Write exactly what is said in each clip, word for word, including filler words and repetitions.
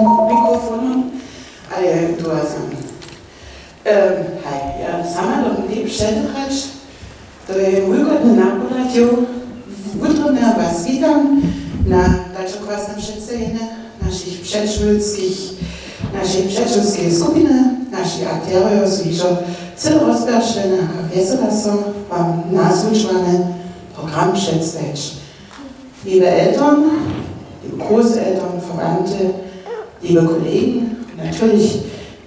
mikrofonom, ale ja ju tu sami. Em, haj, ja sama do tej předychać, to je mój hodny napohlad, jo, wutrobnje was witam na tačo kwasne předstajenje našich přećelskich, našej přećelskej skupiny, našich akterjow su hižo cyle rozpjeršene a wjesela so wam nazwučowany program předstajić. Liebe Eltern, liebe Großeltern, Verwandte, liebe Kollegen, natürlich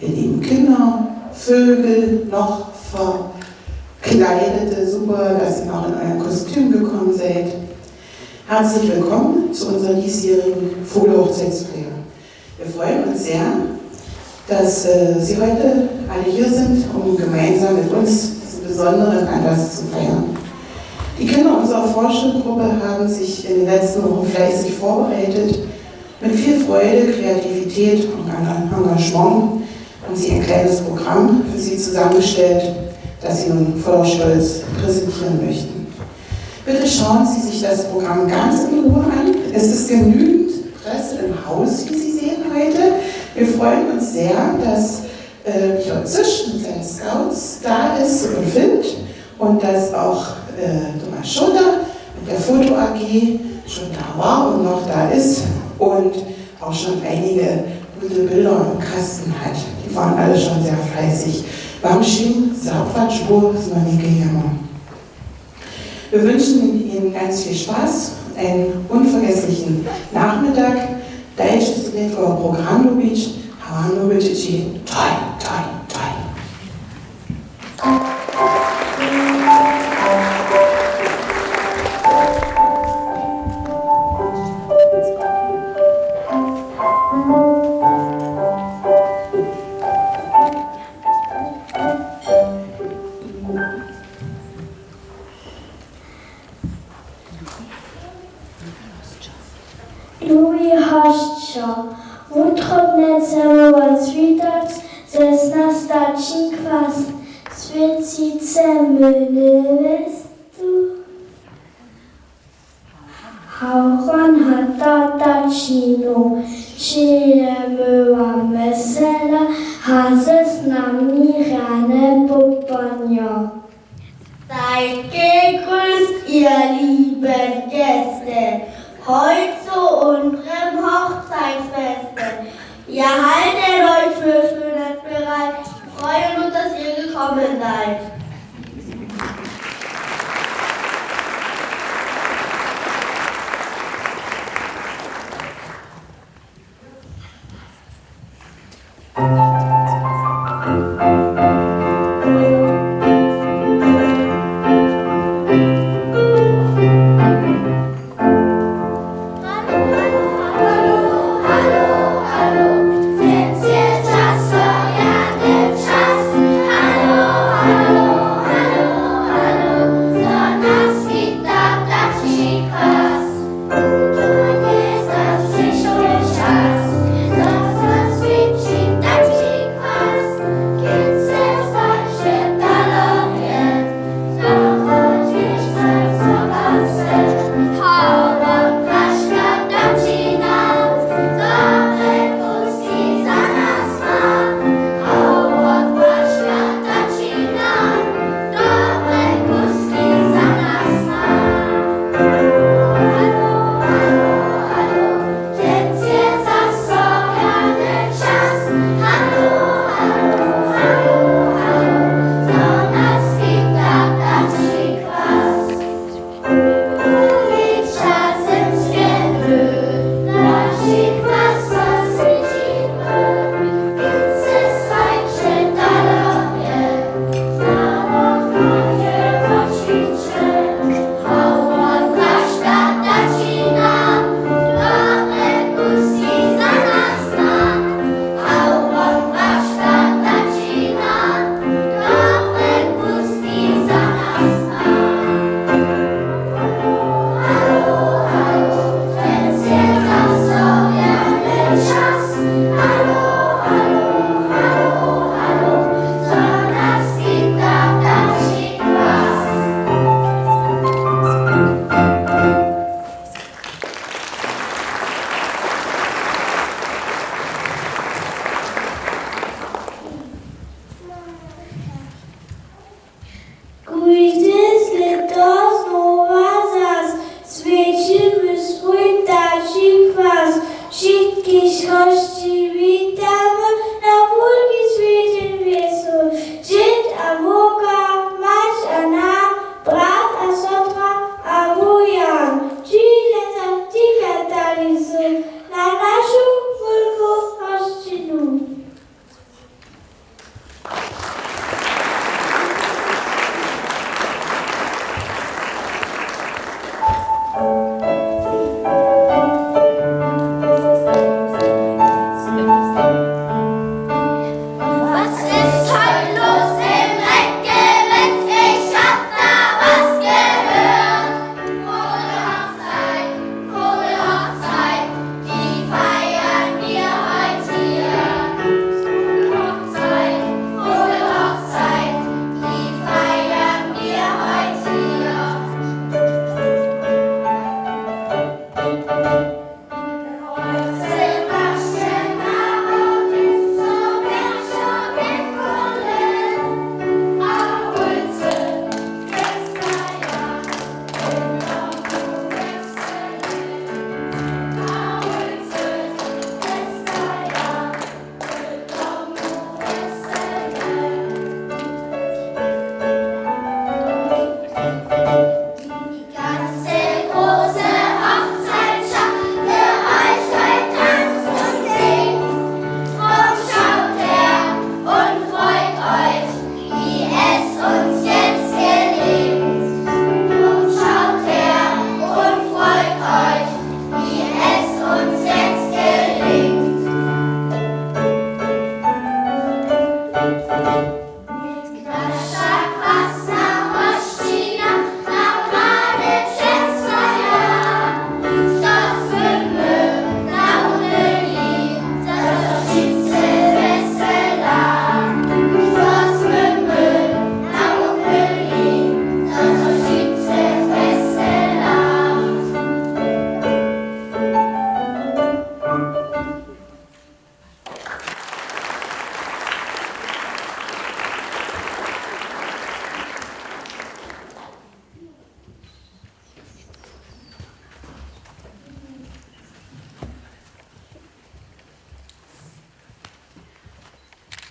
ihr lieben Kinder, Vögel, noch verkleidete, super, dass ihr noch in euren Kostüm gekommen seid. Herzlich willkommen zu unserer diesjährigen Vogelhochzeitsfeier. Wir freuen uns sehr, dass, äh, Sie heute alle hier sind, um gemeinsam mit uns diesen besonderen Anlass zu feiern. Die Kinder unserer Forschungsgruppe haben sich in den letzten Wochen fleißig vorbereitet. Mit viel Freude, Kreativität und Enga-, Engagement haben sie ein kleines Programm für Sie zusammengestellt, das Sie nun voller Stolz präsentieren möchten. Bitte schauen Sie sich das Programm ganz in Ruhe an. Es ist genügend Presse im Haus, wie Sie sehen heute. Wir freuen uns sehr, dass, äh, Michael Zisch mit seinen Scouts da ist und filmt und dass auch, äh, Thomas Schotter mit der Foto A G schon da war und noch da ist und auch schon einige gute Bilder im Kasten hat. Die waren alle schon sehr fleißig. Wam wšěm zapłać Bóh z nowego jama. Wir wünschen Ihnen ganz viel Spaß und einen unvergesslichen Nachmittag. Dajće so nětko program lubić, a wam lubić ći. Toj, toj, toj. Lubi hosćo, wutrobnje chcemy was witać ze snastawčim kwas swěcicy my njewestu. Hawran hata taćinu, přejemy wam wjesele a ze snami rjane popołdnjo. Seid gegrüßt, ihr lieben Gäste, heut zu unserem Hochzeitsfeste. Wir halten euch für schön bereit, freuen uns, dass ihr gekommen seid. Hosći witamy na wulkim swědźim wěsu, dźěd a wowka, mać a nan, brat a sostra a wujan. Ći lěta tikatali su na našu wulku hosćinu. Was ist heute los im Eck? Ich hab da was gehört. Vogelhochzeit, Vogelhochzeit, die feiern wir heute hier. Vogelhochzeit, Vogelhochzeit, die feiern wir heute hier. Die ganze große Hochzeitsschar für euch heute tanzt und singt. Drum schaut her und freut euch, wie es uns jetzt gelingt. Drum schaut her und freut euch, wie es uns jetzt gelingt.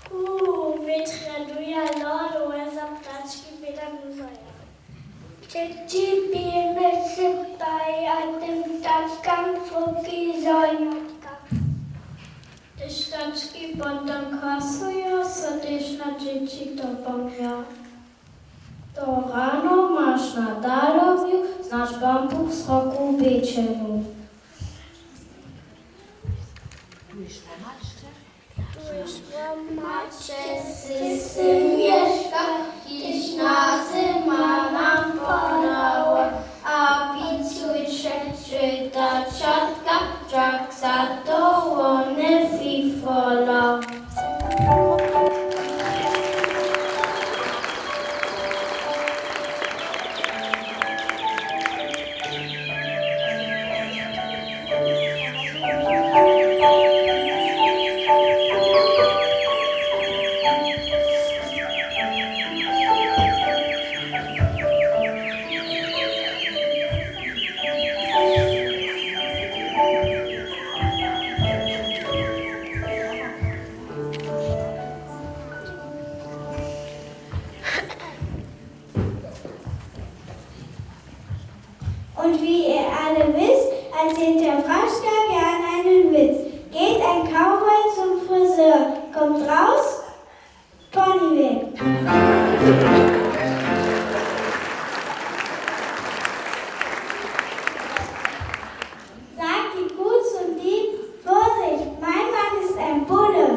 Hu, wětrjaduja lodowe za ptački běda muzaja. Dźěći běhmy sypaj a tym ptačkam słowki zhonjatka. Hdyž ptački potom kwasuja, so tež na dźěći dopomnja. To rano maš na dalowju naš bambuch sroku pječenu. Tuž wam maće sysy měška, kiž na zyma nam podało, a picujće, dźědaćatka, wšak za to wone fifola. Und wie ihr alle wisst, erzählt der Waschka gern einen Witz. Geht ein Cowboy zum Friseur, kommt raus, Pony weg. Sagt die Kuh zum Dieb: „Vorsicht, mein Mann ist ein Bulle.“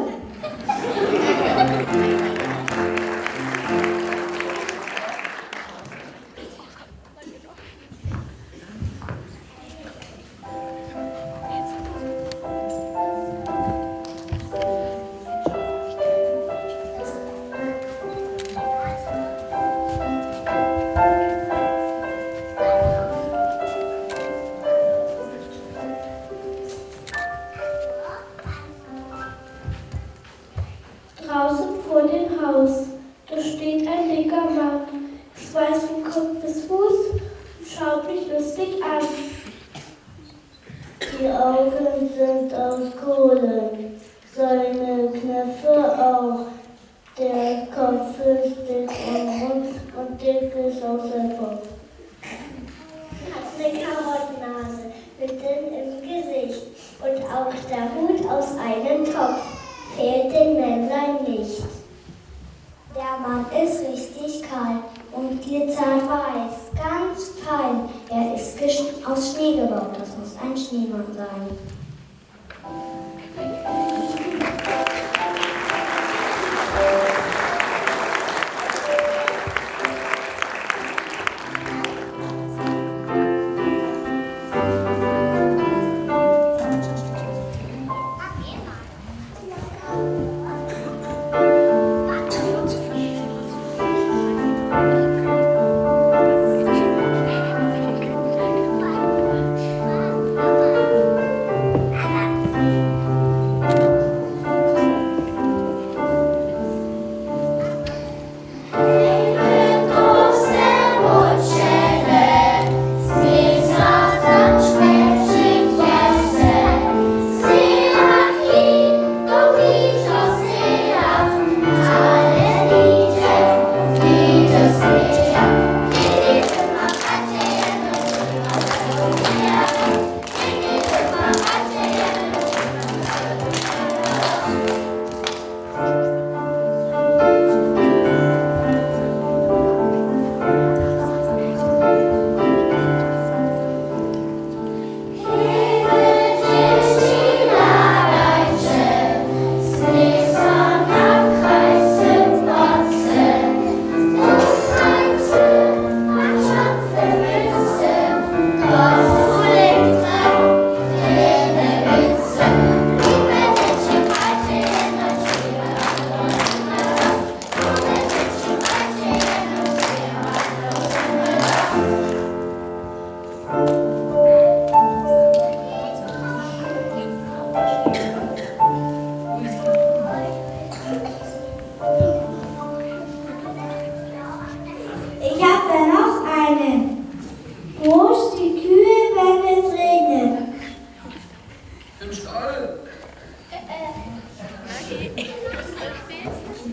Draußen vor dem Haus, da steht ein dicker Mann, ist weiß von Kopf bis Fuß und schaut mich lustig an. Die Augen sind aus Kohle, seine Knöpfe auch. Der Kopf ist dick und rund und dick ist auch sein Kopf. Hat eine Karottennase mitten im Gesicht und auch der Hut aus einem Topf fehlt dem Männlein nicht. Der Mann ist richtig kalt und glitzert weiß, ganz fein. Er ist gesch- aus Schnee gebaut, das muss ein Schneemann sein. Ich hab da noch einen. Wo ist die Kühe, wenn es regnet? Im Stall.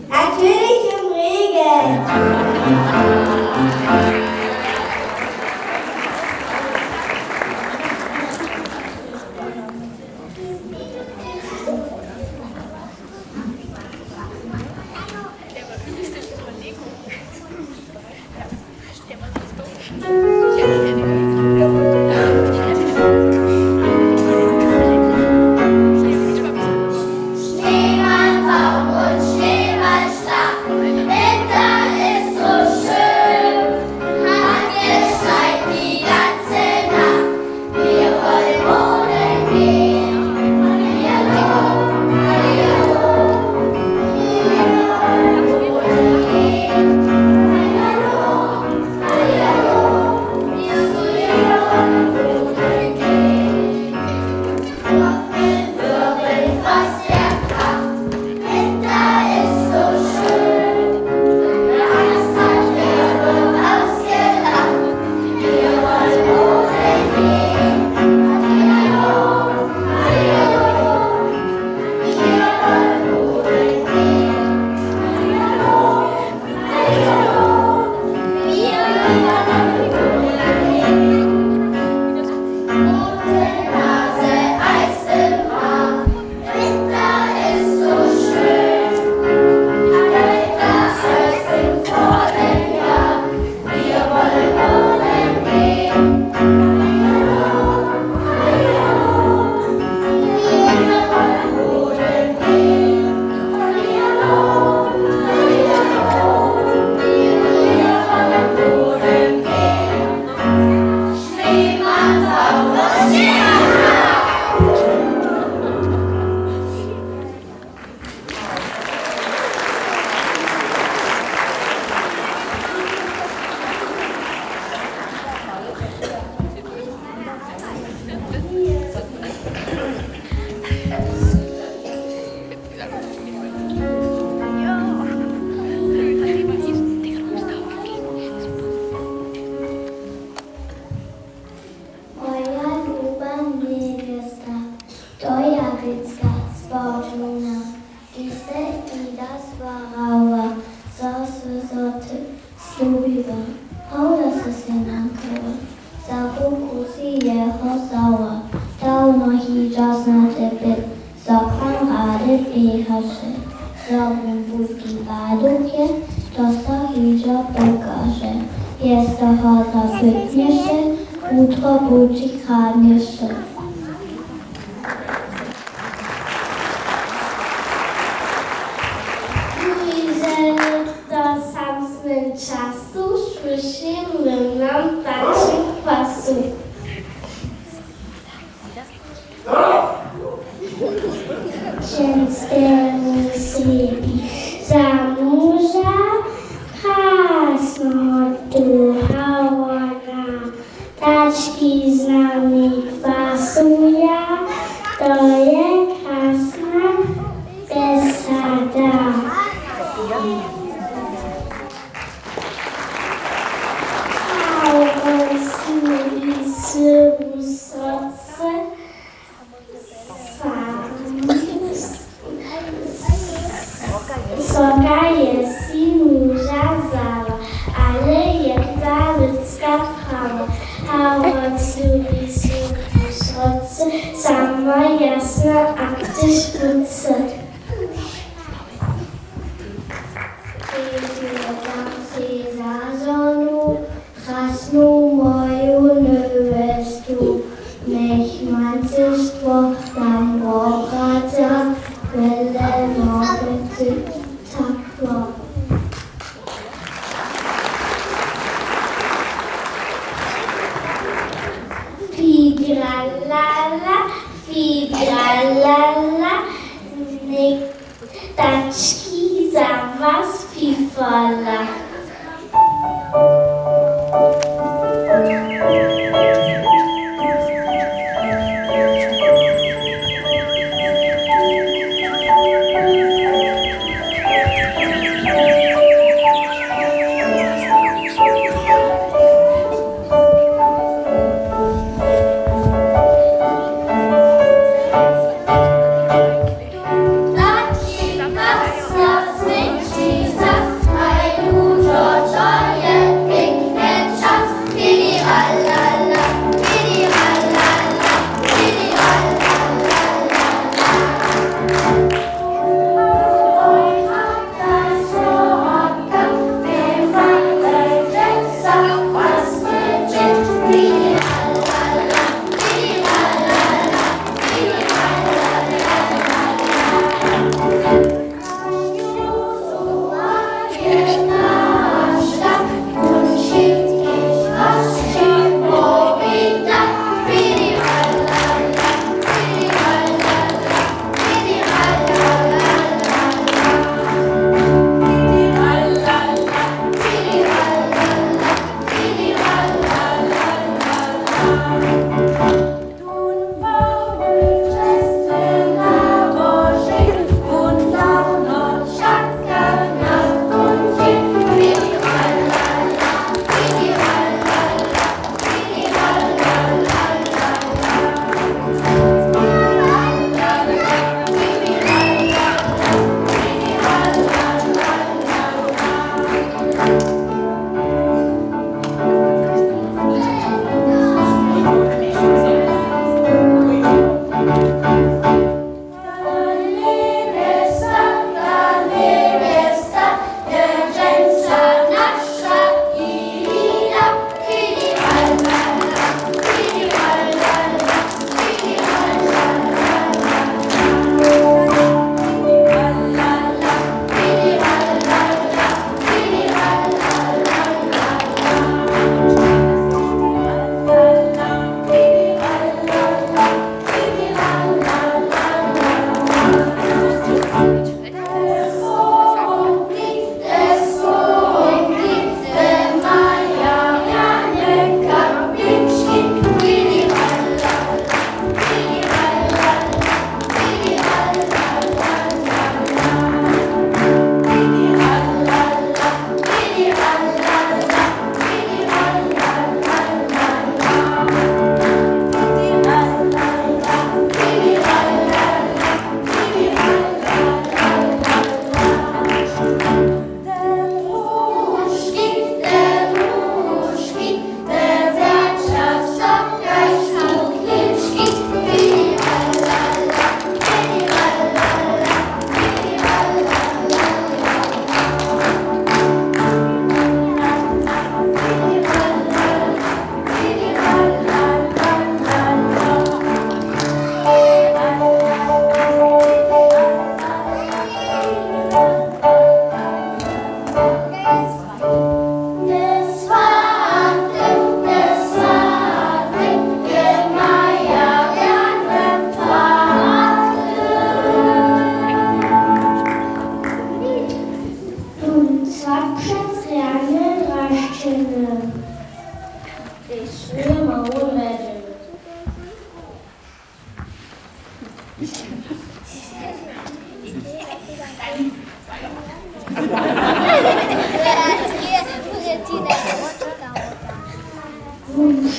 Natürlich im Regen. To so hižo pokaže, je z toho zapytnješe, wutro budźi kranješe. Hižo to w samsnym času słyšimy nam tački kwasu. Ženskemu sebi za muža krasnotu, a wona tački z nami kwasuja, to je krasna besada. A wosny syrbu srce, soka je sej muža wzała, ale je to lědske prawo. A wosny syrbu srce, samo jasne a chcyš kucy. Za žonu, krasnu moju njewestu, njech mančestwo nam wohradźa, wjele nohody takło. Fidralala, fidralala, njech tački za was fifala.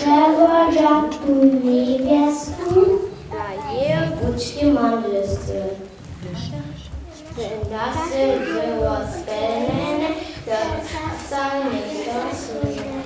Přewodźa tu njewjestu na jeje wučki mandźelstwy. Ten da sej dźěło spełnjene, to časa njejsće słužili.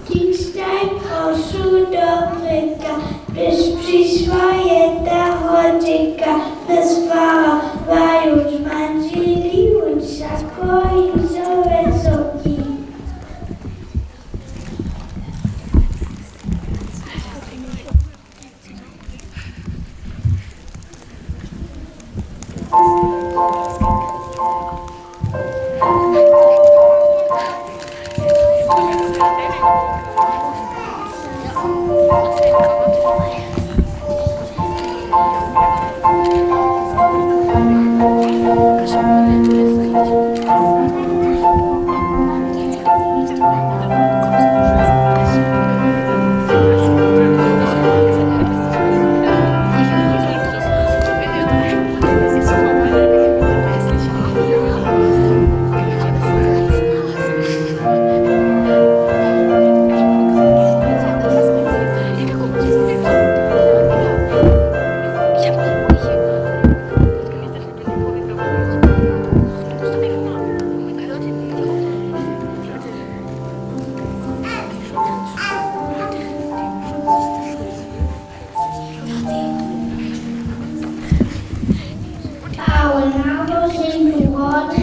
Kištaj, prošu, do brěka, běž přišła jedna hodźinka, bez fara, wajuć mandźili, wón wšako hižo wjesoki. A wona wo ženu hody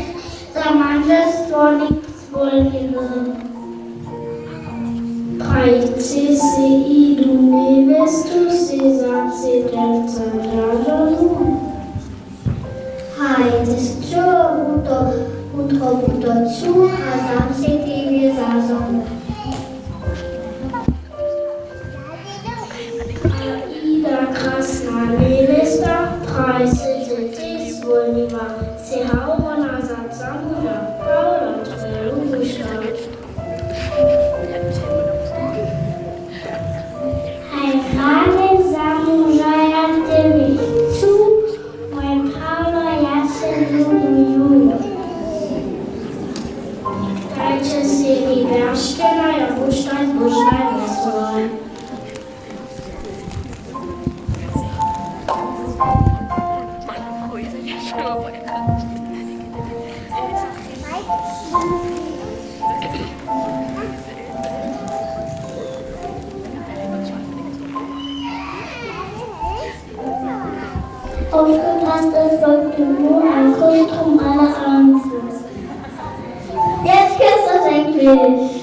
za mandźelstwo nic zwólniła. Prajce sej jědu njewjestu sej za tři dnjowca žadanu. Haj, hdyž wčera, wutro, wutro bu to čuł a sam sej tebi zažadu. Ida, krasna njewjesta, prajce sej tež zwólniła, sej haw wona za zamuža, Pawla, twoja lubuška. A Škena jo buštaj, buštaj, buštaj. Aufgepasst, es folgt nun ein Kuss drum alle Ernstes. Jetzt küsst euch endlich.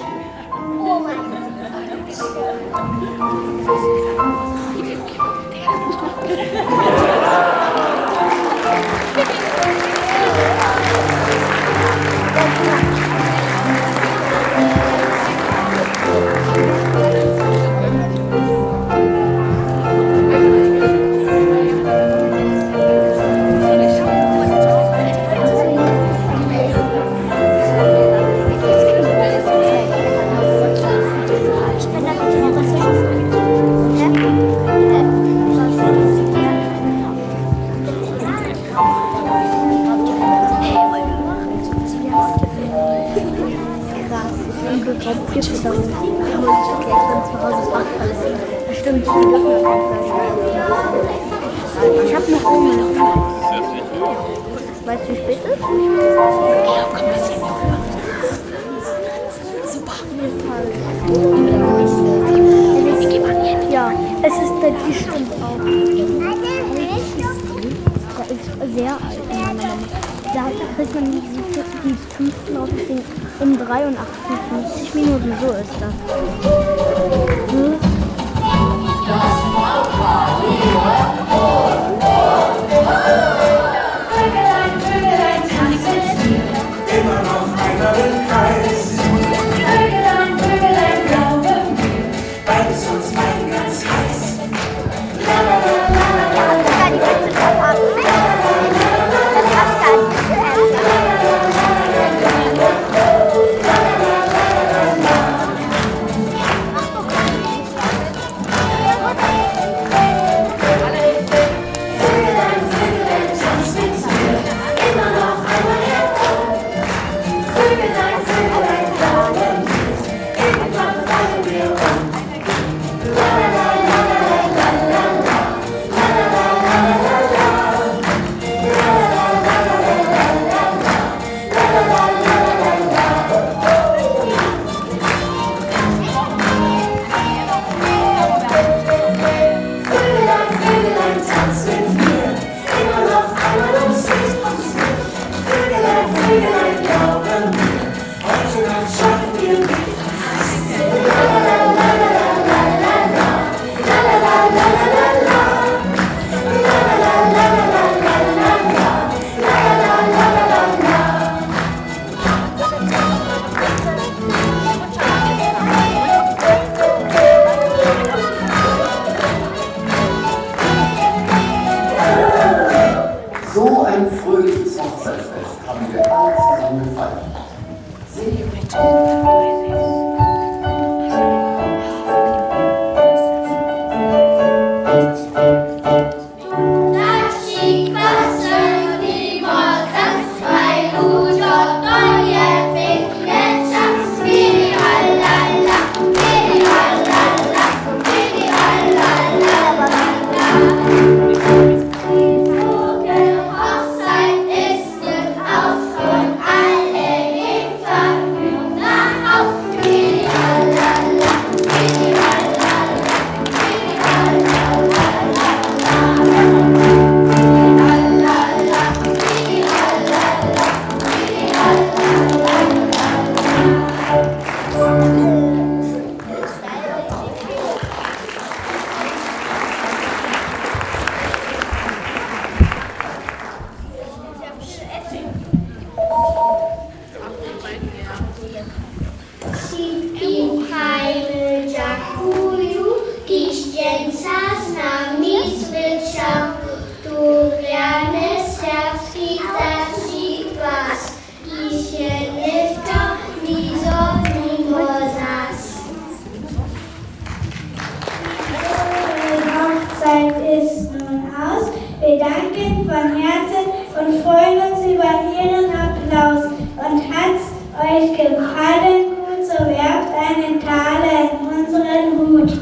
Krass, ich bin komplett verdammt. Kann man nicht erklären, ich bin zu Hause Fach verlernen. Stimmt, die dürfen wir auch nicht. Ich hab noch Hunger. Weißt du, wie spät es ist? Super. Ja, es ist der Tisch und auch. Der ist sehr alt, meiner Mama. Da kriegt man die, die fünf, glaube ich, sind um drei und achtundfünfzig Minuten, so ist das. Hm? Vögelein, Vögelein, tanz mit mir. Immer noch einmal im Kreis. Vögelein, Vögelein, glaube mir, bald ist uns beiden ganz heiß. Vögelein, Vögelein, tanz mit mir. Immer noch einmal ums Licht, ums Licht. Vögelein, Vögelein, glaube mir. Heute Nacht schlafen wir nicht. So ein fröhliches Hochzeitsfest haben wir alle zusammen gefeiert. Hochzeit ist es aus und alle gehen vergnügt nach Haus. Werft einen Taler in unseren Hut.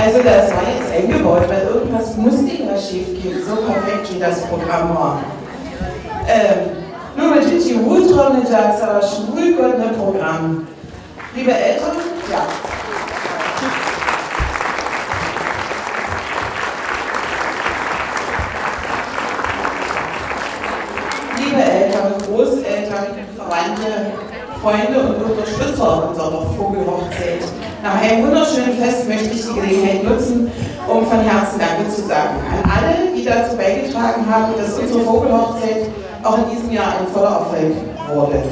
Also das war jetzt eingebaut, weil irgendwas musste ja schief gehen. So perfekt, wie das Programm war. Ähm, Liebe Gigi, wutrobny dźak za waš wulkotny program. Liebe Eltern, ja. Liebe Eltern, Großeltern, Verwandte, Freunde und Unterstützer unserer Vogelhochzeit. Nach einem wunderschönen Fest möchte ich die Gelegenheit nutzen, um von Herzen Danke zu sagen an alle, die dazu beigetragen haben, dass unsere Vogelhochzeit auch in diesem Jahr ein voller Erfolg wurde.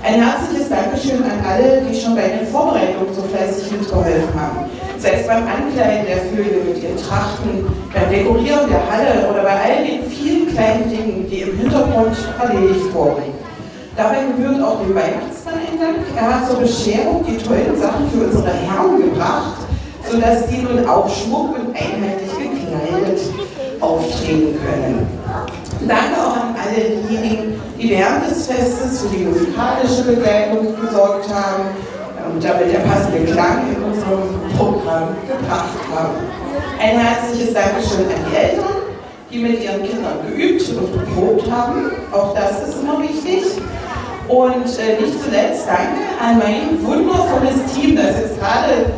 Ein herzliches Dankeschön an alle, die schon bei den Vorbereitungen so fleißig mitgeholfen haben. Sei es beim Ankleiden der Vögel mit ihren Trachten, beim Dekorieren der Halle oder bei all den vielen kleinen Dingen, die im Hintergrund erledigt wurden. Dabei gebührt auch dem Weihnachtsmann ein Dank. Er hat zur Bescherung die tollen Sachen für unsere Herren gebracht, sodass die nun auch schmuck und einheitlich gekleidet auftreten können. Danke auch an all diejenigen, die während des Festes für die musikalische Begleitung gesorgt haben und damit der passende Klang in unserem Programm gebracht haben. Ein herzliches Dankeschön an die Eltern, die mit ihren Kindern geübt und geprobt haben. Auch das ist immer wichtig. Und äh, nicht zuletzt danke an mein wundervolles Team, das jetzt gerade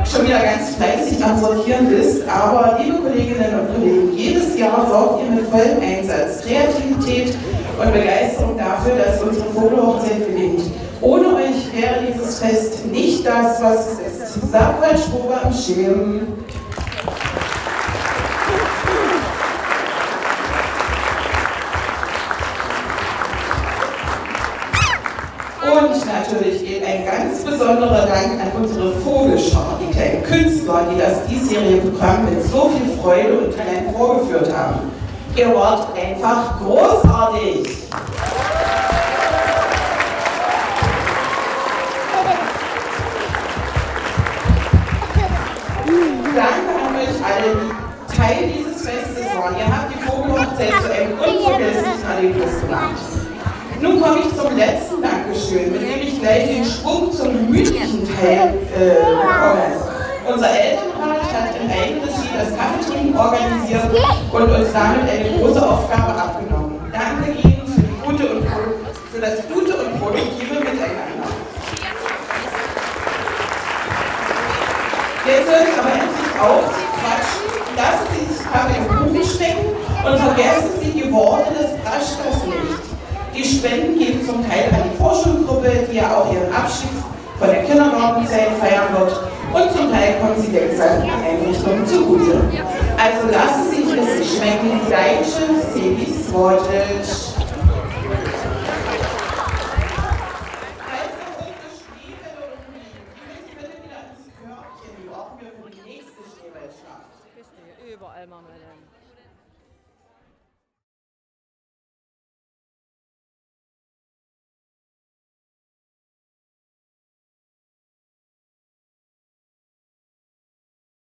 schon wieder ganz fleißig am Sortieren ist. Aber liebe Kolleginnen und Kollegen, jedes Jahr sorgt ihr mit vollem Einsatz, Kreativität und Begeisterung dafür, dass unsere Vogelhochzeit gelingt. Ohne euch wäre dieses Fest nicht das, was es ist. Sagt mal Spuba am Schirm. Und natürlich geht ein ganz besonderer Dank an unsere Vogelschule. Die kleinen Künstler, die das diesjährige Programm mit so viel Freude und Talent vorgeführt haben. Ihr wart einfach großartig. Danke an euch alle, die Teil dieses Festes waren. Ihr habt die Vogelhochzeit zu einem unvergesslichen Erlebnis gemacht. Nun komme ich zum letzten Dankeschön, mit dem ich gleich den Schwung zum gemütlichen Teil äh, bekomme. Unser Elternrat hat in Eigenregie das Kaffeetrinken organisiert und uns damit eine große Aufgabe abgenommen. Danke Ihnen für die gute und für das gute und produktive Miteinander. Jetzt höre ich aber endlich auf zu quatschen. Lassen Sie sich Kaffee und Kuchen schmecken und vergessen Sie die Worte des Praschkers nicht. Die Spenden gehen zum Teil an die Vorschulgruppe, die ja auch ihren Abschied von der Kindergartenzeit feiern wird und zum Teil kommen sie der gesamten Einrichtung zugute. Also lassen Sie es sich schmecken, dajće sebi słodźeć. Als noch irgendeine Schneewelle rumliegt, die müssen bitte wieder ins Körbchen, die brauchen wir für die nächste Schneeballschlacht. Überall, Mama.